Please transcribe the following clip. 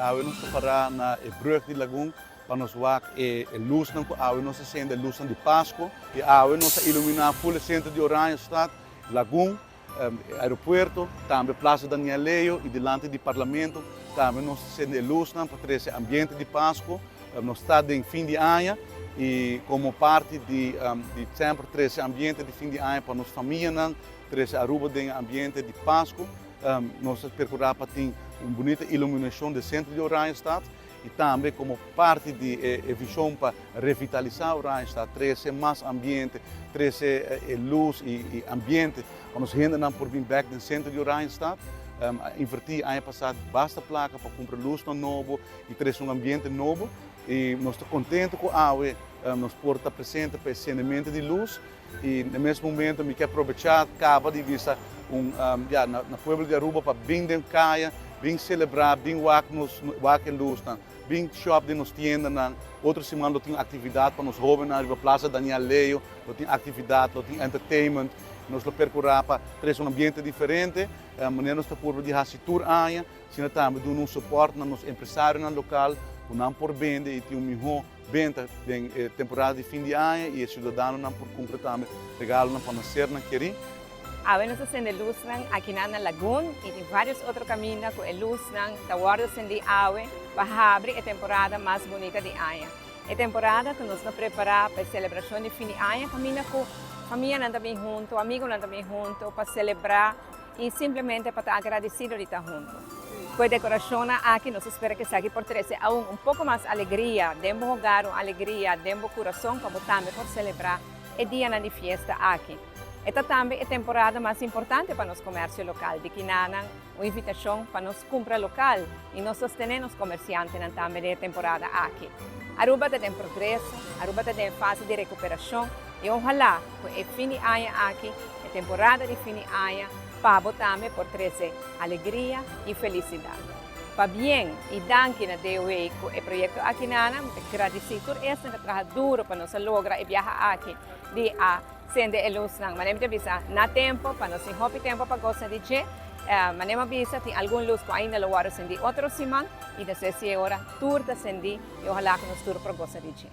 Awe nos ta para na e brug di Lagun pa nos wak e lusnan ku awe nos a sende, e lusnan di Pasko. I awe nos a iluminá ful e sentro di Oranjestad, Lagun, e aeropuerto, tambe Plaza Daniel Leo i dilanti di Parlamento. Tambe nos ta sende e lusnan pa trese ambiente di Pasko. Nos ta den fin di aña i komo parti di semper trese ambiente di fin di aña pa nos famianan, trese Aruba den e ambiente di Pasku, nos ta perkurá pa tin un bunita iluminashon den sentro di Oranjestad i tambe komo parti di e vishon pa revitalisá Oranjestad, trese mas ambiente, trese e lus i ambiente pa nos hendenan por bin bèk den sentro di Oranjestad. A invertí aña pasá basta plaka pa kumpra lusnan nobo i trese un ambiente nobo i nos ta kontentu ku awe nos por ta presente pa e sendemento di lus i na mes momento mi ke aprovechá kaba di bisa un ya na pueblo di Aruba pa bin den kaya bin selebrá bin wak nos wak e lusnan bin shòp den nos tiendanan. Otro siman lo tin aktividat pa nos hóbennan riba Plaza Daniel Leo lo tin aktividat lo tin entertainment nos lo perkurá pa trese un ambiente diferente manera nos ta purba di hasi tur aña. Asina tambe duna un soport na nos empresarionan lokal ku nan por bende i tin un mihó benta den e temporada di fin di aña i e siudadanonan por kumpra tambe regalonan pa nan sernan kerí. Awe nos a sende lusnan akinan na Lagun i tin vários otro kaminda ku e lusnan ta wòrdu sendí awe pa habri e temporada mas bunita di aña. E temporada ku nos ta prepará pa e selebrashon di fin di aña kaminda ku famianan ta bin huntu, amigunan ta bin huntu pa selebrá i simplemente pa ta agradecido di ta hunto. Cu e decoracionnan aki nos ta spera cu esaki por trece aun un poco mas alegria den bo hogar, un alegria den bo curason pa bo tambe por celebra e dianan di fiesta aki. E ta tambe e temporada mas importante pa nos comercio local, di kinanan un invitacion pa nos cumpra local y nos sostene nos comerciantenan tambe den e temporada aki. Aruba ta den progreso, Aruba ta den e fase di recuperacion y ojalá cu e fin di aña aki, e temporada di fin di aña, pa bo tambe por trece alegria y felicidad. Pabien y danki na DOW cu e proyecto aki nana. Mi ta gradici tur esnan cu a traha duro pa nos a logra e biaha aki di a sende e lusnan. Manera mi ta bisa, na tempo, pa nos tin hopi tempo pa gosa di dje. Manera mi a bisa, tin algun lus cu ainda lo worde sendi otro siman y despues si e ora tur ta sendi y ohala cu nos tur por gosa di dje.